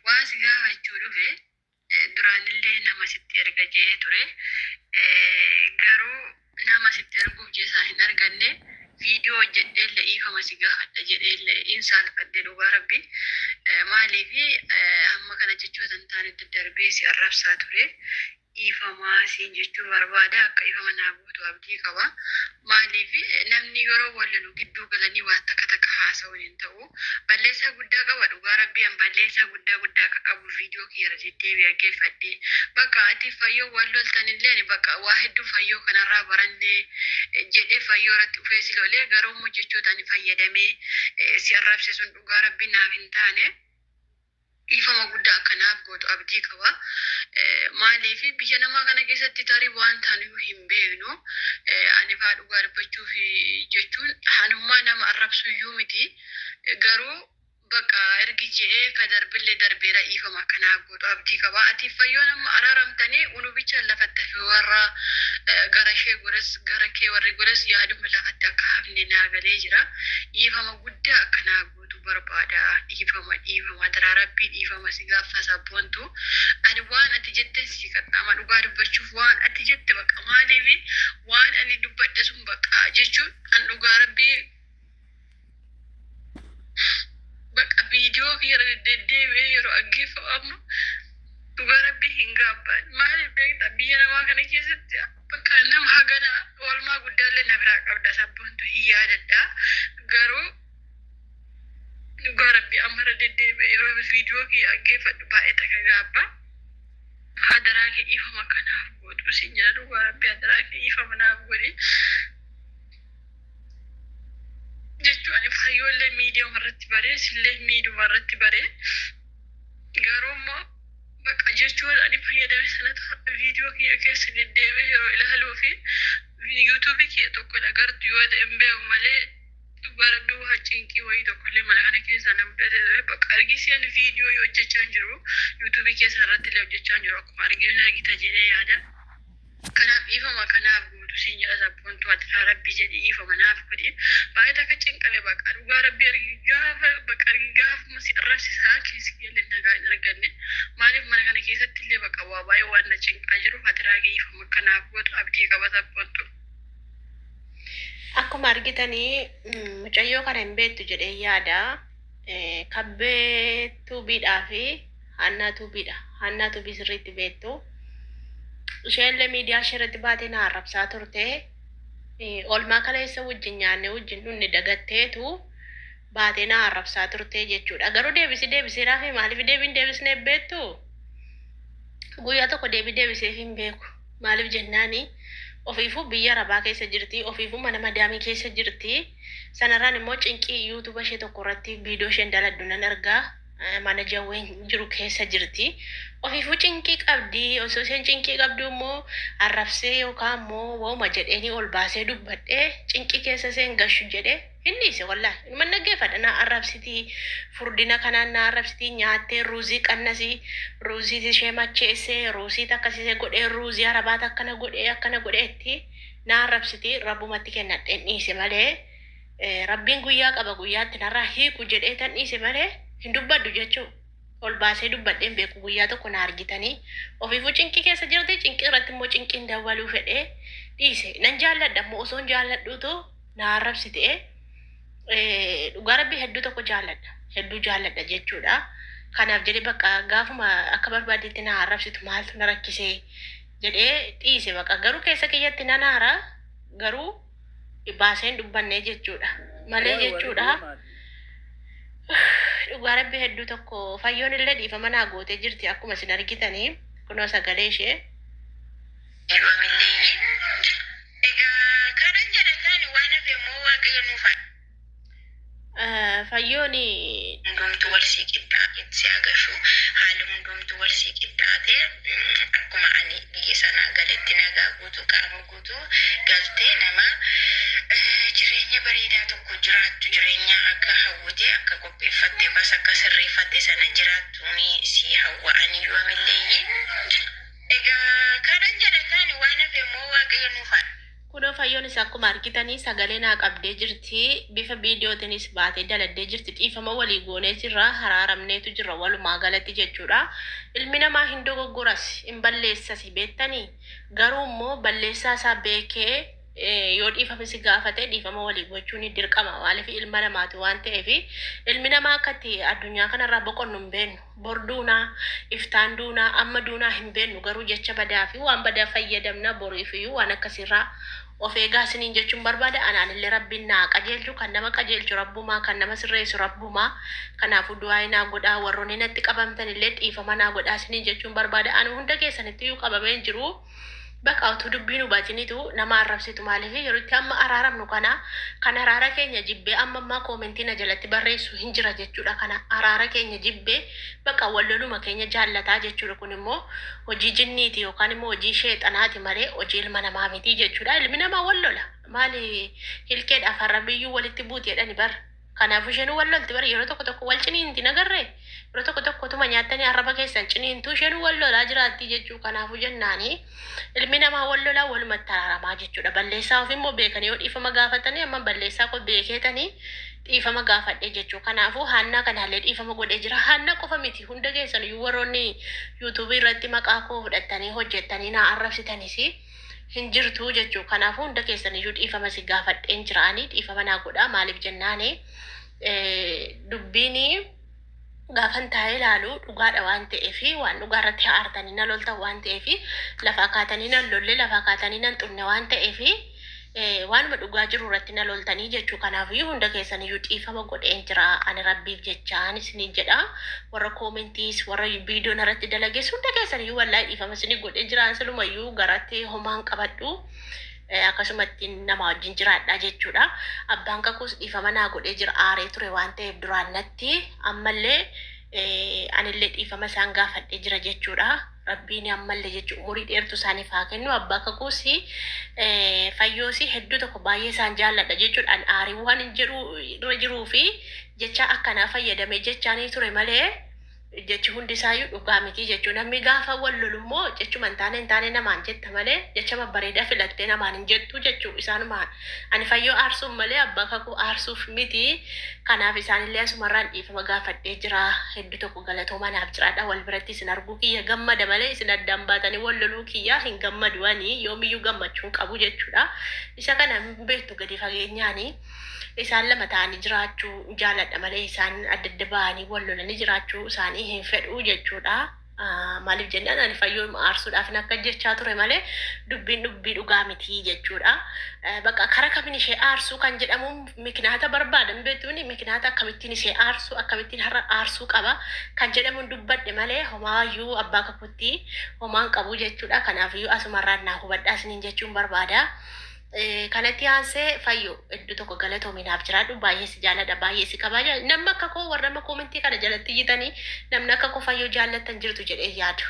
Waa si gaafachuu dhufe duraanillee nama sitti erga je'ee ture. Garuu nama sitti erguuf jee isaa hin arganne viidiyoo hojjedheelle dhiifama si gaafadha jedheelle hin saalfadhe dhugaa rabbi. Maaliifi hamma kana jechoota hin taane daddarbee si arrabsaa ture. Dhiifama siin jechuu barbaada akka dhiifama naa gootu abdii qaba. Maaliif namni yeroo wal lolu gidduu galanii waan takka takka haasa'uun hin ta'u. Balleessaa guddaa qaba dhugaa rabbii an balleessaa guddaa guddaa akka qabu viidiyoo kiyya irra deddeebi'ee dhaggeeffadhe. Bakka atiif fayyoo wal loltanillee ani bakka waa hedduu fayyoo kanarraa baranne jedhee fayyoo irratti dhufee si lolee garuu immoo jechoota ani fayyadamee si arrabse sun dhugaa rabbii naaf hin taane. Dhiifama guddaa akka naaf gootu abdii qaba. Maaliif biyya namaa kana keessatti tarii waan taanuyyuu hin beeknu. Ani faa dhugaa dubbachuuf jechuun hanummaa nama arrabsuyyuu miti. Garuu baqa ergi je'ee ka darbillee darbeera dhiifama akka naaf gootu abdii qaba. Atiif fayyoon amma araaramtanii unu bichaan lafatti hafe warra gara ishee gores gara kee warri gores yaaduma lafatti akka hafne naa galee jira. Dhiifama guddaa akka naa gootu barbaada dhiifama dhiifama adaraa rabbii dhiifama si gaaffa sabboontu ani waan ati jetten sii qaxxaama dhugaa dubbachuuf waan ati jette baqa maaliif waan ani dubbadhe sun baqa jechuun an dhugaa rabbii baqa viidiyoo kiyya irra deddeebi'ee yeroo aggeeffamu amma dhugaa rabbii hin gaabbaan maaliif beekta biyya namaa kana keessatti bakka nama hagana oolmaa guddaallee na biraa qabda sabboontu hin yaadadha garuu Dhugaa rabbii amma irra deddeebi'ee yeroo viidiyoo kiyya dhaggeeffadhu baay'ee takka gaabba. Hadaraa kee dhiifama akka naaf gootu siin jedha dhugaa rabbii hadaraa kee dhiifama naaf godhi. Jechuu ani fayyoo miidiyuma irratti baree sillee miidiyuma irratti baree garuu immoo bakka jechuun ani fayyadame sanatu viidiyoo kiyya keessa deddeebi'ee yeroo ilaaluu fi yuutuubii kiyya tokko agartu yoo ta'e hin beeku malee Dhugaa rabbii waa cinqii wayii tokkollee mana kana keessaa na mudate ture bakka argisii ani viidiyoo hojjechaa hin jiru yuutuubii keessa irratti illee hojjechaa hin jiru akkuma arginu argita jedhee yaada. Kanaaf dhiifama kanaaf guutu siin jedha sabboontuu ati rabbii jedhii dhiifama naaf godhi. Baay'ee takka cinqame bakka dhugaa rabbii argi gaafa bakka argi gaafuma si arrabsisaa keessi kiyyallee nagaa hin arganne. Maaliif mana kana keessatti illee bakka waa baay'ee waan na cinqaa jiruuf ati raagee dhiifama kanaaf gootu abdii qaba sabboontuu. Akkuma argitanii mucayyoo kana hin beektu jedhee yaada. Kabbee tuubiidhaa fi Haannaa tuubiidha. Haannaa tuubii sirriitti beektu. Isheenillee miidiyaa ishee irratti baatee na arrabsaa turte. Oolmaa kaleessa wajjin nyaannee wajjin dhunne dagatteetu baatee na arrabsaa turte jechuudha. Garuu deebisii deebiseeraa fi maaliif deebiin deebisnee beektu? Guyyaa tokko deebii deebiseef hin beeku. Maaliif jennaani ofiifuu biyya arabaa keessa jirti, ofiifuu mana madaamii keessa jirti. Sanarraan immoo cinqii yuutuuba ishee tokko irratti viidiyoo isheen daladdu nan argaa. Mana jawween jiru keessa jirti. Ofiifuu cinqii qabdi. Osoo isheen cinqii qabdu immoo arrabsee yookaan immoo wauma jedheenii ol baasee dubbadhee cinqii keessa isheen gashu jedhee hin dhiise wallaahi. Inuman dhaggeeffadha na arrabsiti furdina kanaan na arrabsiti nyaattee ruuzii qannasi ruuzii ishee macheessee ruuzii takkas ishee godhee ruuzii arabaata akkana godhee akkana godhee itti na arrabsiti rabbumatti kennadheen dhiise malee rabbiin guyyaa qaba guyyaatti narraa hiiku jedhee tan dhiise malee hin dubbadhu jechuu ol baasee dubbadheen beeku guyyaa tokko na argitanii ofiifuu cinqii keessa jirti cinqii irratti immoo cinqiin dawwaluu fedhee dhiise nan jaalladha immoo osoon jaalladhuutu na arrabsite dhugaa rabbii hedduu tokko jaalladha hedduu jaalladha jechuudha. Kanaaf jedhee bakka gaafuma akka barbaadetti na arrabsitu maaltu na rakkisee jedhee dhiise bakka garuu keessa kiyyatti nan aara garuu baasee hin dubbanne jechuudha malee jechuudha. Dhugaa rabbii hedduu tokko fayyoon illee dhiifama naa gootee jirti akkuma isin argitanii kunoo sagalee ishee. Yoomilleeyyi. Egaa kanan jedha kaani waan hafe immoo Waaqayyo nuuf haa Fayyoon hundumtuu wal sii qixxaate si haa gashu haali hundumtuu wal sii qixxaate akkuma ani biyya sanaa galetti nagaa guutuu qaama guutuu galtee nama jireenya bareedaa tokko jiraattu jireenya akka hawwite akka qopheeffatte yookaas akka sirreeffatte sana jiraattuun sii hawwa ani yoomilleeyyi. Egaa kanan jedha kaani waan hafe immoo Waaqayyo nuuf haa. Kunoo fayyoonis akkuma argitanii sagalee naa qabdee jirti. Bifa viidiyootiinis baatee daladdee jirti. Dhiifama walii goonee jirra. Haraaramneetu jirra walumaa galatti jechuudha. Ilmi namaa hin dogoggoras, hin balleessas beektanii. Garuu immoo balleessaa isaa beekee yoo dhiifama si gaafate dhiifama walii gochuun dirqama. Maaliif ilma namaati waan ta'eef ilmi namaa akka itti addunyaa kanarraa boqonnu hin beennu. Bor duunaa, iftaan duunaa, amma duunaa hin beennu. Garuu jecha badaa fi waan badaa fayyadamna boriifiyyuu waan akkasirraa of eegaa isiniin jechuun barbaada. Anaanillee Rabbiin naa qajeelchu, kan nama qajeelchu Rabbumaa, kan nama sirreessu Rabbumaa. Kanaafuu du'aa naa godhaa, warroonni natti qabamtanillee dhiifama naa godhaa isiniin jechuun barbaada. Ani hunda keessanitti qabamee hin jiru. Bakka utuu dubbiin hubatinitu nama arrabsitu. Maaliif yeroo itti amma araaramnu kana kan araara keenya jibbee amma ammaa koomentii na jalatti barreessu hin jira jechuudha. Kana araara keenya jibbee bakka wal loluma keenya jaallataa jechuudha. Kun immoo hojii jinniiti yookaan immoo hojii sheexanaati malee hojii ilma namaa miti jechuudha. Ilmi namaa wal lola. Maali hilkeedhaaf arrabiyyuu walitti buuti jedhani bara. Kanaafuu isheen wal lolti bara yeroo tokko tokko wal ciniinti nagarree yeroo tokko tokko tuma nyaattanii arraba keessan ciniintu isheen wal lolaa jiraatti jechuu. Kanaafuu jennaanii ilmi namaa wal lolaa walumatti araaramaa jechuudha. Balleessaa ofii immoo beekanii yoo dhiifama gaafatanii amma balleessaa koo beekeetanii dhiifama gaafadhe jechuu. Kanaafuu haannaa kanaallee dhiifama godhee jira. Haannaa qofa miti, hunda keessan iyyuu warroonni yuutuubii irratti maqaa koo fudhattanii hojjettanii naa arrabsitanis hin jirtu jechuu. Kanaafuu hunda keessan iyyuu dhiifama si gaafadheen jiraanii dhiifama naa godhaa. Maaliif jennaani dubbiin gaafan taa'ee ilaalu dhugaadha waan ta'eef, waan dhugaa irratti aartanii na loltan waan ta'eef, lafaa kaatanii nan lolle, lafaa kaatanii nan xunne waan ta'eef, waanuma dhugaa jiru irratti na loltanii jechuu. Kanaafiyyuu hunda keessaniyyuu dhiifama godheen jira ani Rabbiif jechaan isiniin jedha. Warra koomentiis, warra viidiyoon irratti dalagees, hunda keessaniyyuu wallaahi dhiifama isinii godheen jira. Silumayyuu garatti homaan qabadhu. Akkasumatti nama wajjin jiraadha jechuudha. Abbaan kakuus dhiifama naa godhee jira, aaree ture waan ta'eef duraan natti, ammallee anillee dhiifama isaan gaafadhee jira jechuudha. Rabbiin ammallee jechuun umurii dheertuu isaaniif haa kennu. Abbaa kakuus fayyoosi hedduu tokko baay'ee isaan jaalladha jechuudha. Ani aarii waan hin jiru irra jiruu fi jecha akkanaa fayyadamee jechaanii ture malee jechi hundi isaayyuu dhugaa miti jechuudha. Namni gaafa wal lolu immoo jechuma hin taane hin taane namaan jetta malee jecha babbareedaa filattee namaan hin jettu jechuu isaanuma. Ani fayyoo aarsuuf malee abbaa kakuu aarsuuf miti. Kanaaf isaanillee asumarraan dhiifama gaafadhee jira. Hedduu tokko galatooma naaf jiraadha. Wal biratti isin arguu kiyya gammada malee isin addaan baatanii wal loluu kiyya hin gammadu ani yoomiyyuu gammachuu hin qabu jechuudha. Isa kana hin beektu gadi fageenyaani. Isaan lama ta'anii jiraachuu jaaladha malee isaan adda adda ba'anii wal lolanii jiraachuu isaanii hin fedhuu jechuudha. Maaliif jennaan ani fayyoo aarsuudhaaf akka jechaa ture malee dubbiin dubbii dhugaa miti jechuudha. Bakka kara kamiin ishee aarsuu kan jedhamu mikinaata barbaadan beektuuni mikinaata akkamittiin ishee aarsuu, akkamittiin har'a aarsuu qaba kan jedhamu dubbadhe malee homaayyuu abbaa kakutti homaan qabu jechuudha. Kanaafiyyuu asumarraan naa hubadhaa isiniin jechuun barbaada. Kanatti aansee fayyoo hedduu tokko galatoominaaf jiraadhu, baay'ee si jaalladha, baay'ee si kabaja. Namni akka koo warra nama koomentii kana jalatti iyyitanii namni akka koo fayyoo jaallattan jirtu jedhee yaadu.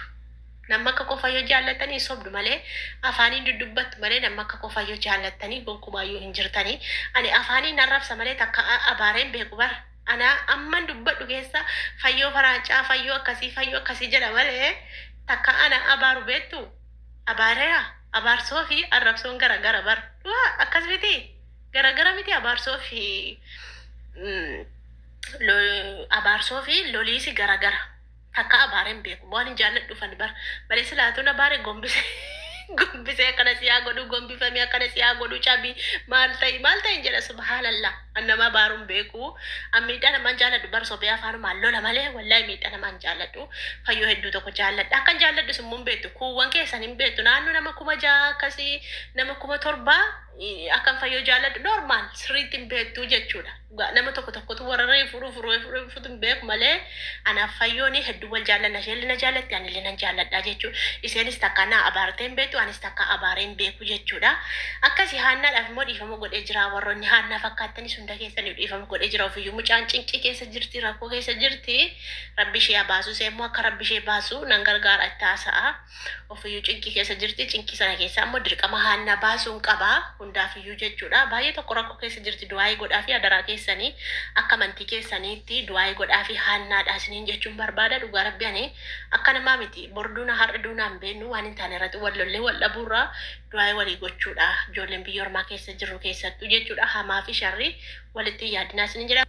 Namni akka koo fayyoo jaallattanii sobdu malee afaaniin dudubbattu malee namni akka koo fayyoo jaallattanii gonkumaayyuu hin jirtanii. Ani afaaniin arrabsa malee takka abaareen beeku bara. Ana amman dubbadhu keessa fayyoo faraancaa, fayyoo akkasii, fayyoo akkasii jedha malee takka ana abaaru beektu. Abaareera. Abaarsoo fi arrabsoon garagara bara. Waa akkas miti. Garagara miti abaarsoo fi loliisi garagara. Takka abaareen beeku. Waan hin jaalladhuufan bara. Malee silaatuun abaare gombisee gombisee akkana si haa godhu, gombifamee akkana si haa godhu, cabii maal ta'i maal ta'i jedha, subhaanallah. An nama abaaruun beeku. An miidhaa namaan jaalladhu bara, sobee afaanumaan lola malee wallaahi miidhaa namaan jaalladhu. Fayyoo hedduu tokko jaalladha. Akkan jaalladhus immoo hin beektu. Kuuwwan keessan hin beektu. Naannoo nama 6000 akkasii, nama 7000 akkan fayyoo jaalladhu normaal sirriitti hin beektu jechuudha. Nama tokko tokkotu warra reefu dhufu reefu dhufutu hin beeku malee anaaf fayyoon hedduu wal jaallanna. Isheen na jaallatti, anillee nan jaalladha jechuudha. Isheenis takka na abaartee hin beektu, anis takka abaaree hin beeku jechuudha. Akkasii haannaadhaaf immoo dhiifama godhee jira. Warroonni haannaa fakkaattanis hunda keessaniif dhiifama godhee jira. Ofiyyuu mucaan cinqii keessa jirti, rakkoo keessa jirti. Rabbi ishee haa baasu. Ishee immoo akka Rabbi ishee baasu nan gargaara itti haasa'a. Ofiyyuu cinqii keessa jirti. Cinqii sana keessa immoo dirqama Haannaa baasuun qaba. Hundaafiyyuu jechuudha. Baay'ee tokko rakkoo keessa jirti. Du'aayii godhaa fi adaraa keessanii akka amantii keessaniitti du'aayii godhaa fi Haannaadha isiniin jechuun barbaada. Dhugaa Rabbi ani akka namaa miti. Bor duuna har'a duunaa hin beeknu waan hin taane irratti wal lollee wal dhabuurraa du'aayii walii gochuudha. Ijoolleen biyya ormaa keessa jirru keessattuu jechuudha. Hamaa fi sharrii walitti hin yaadinaa isiniin jedha.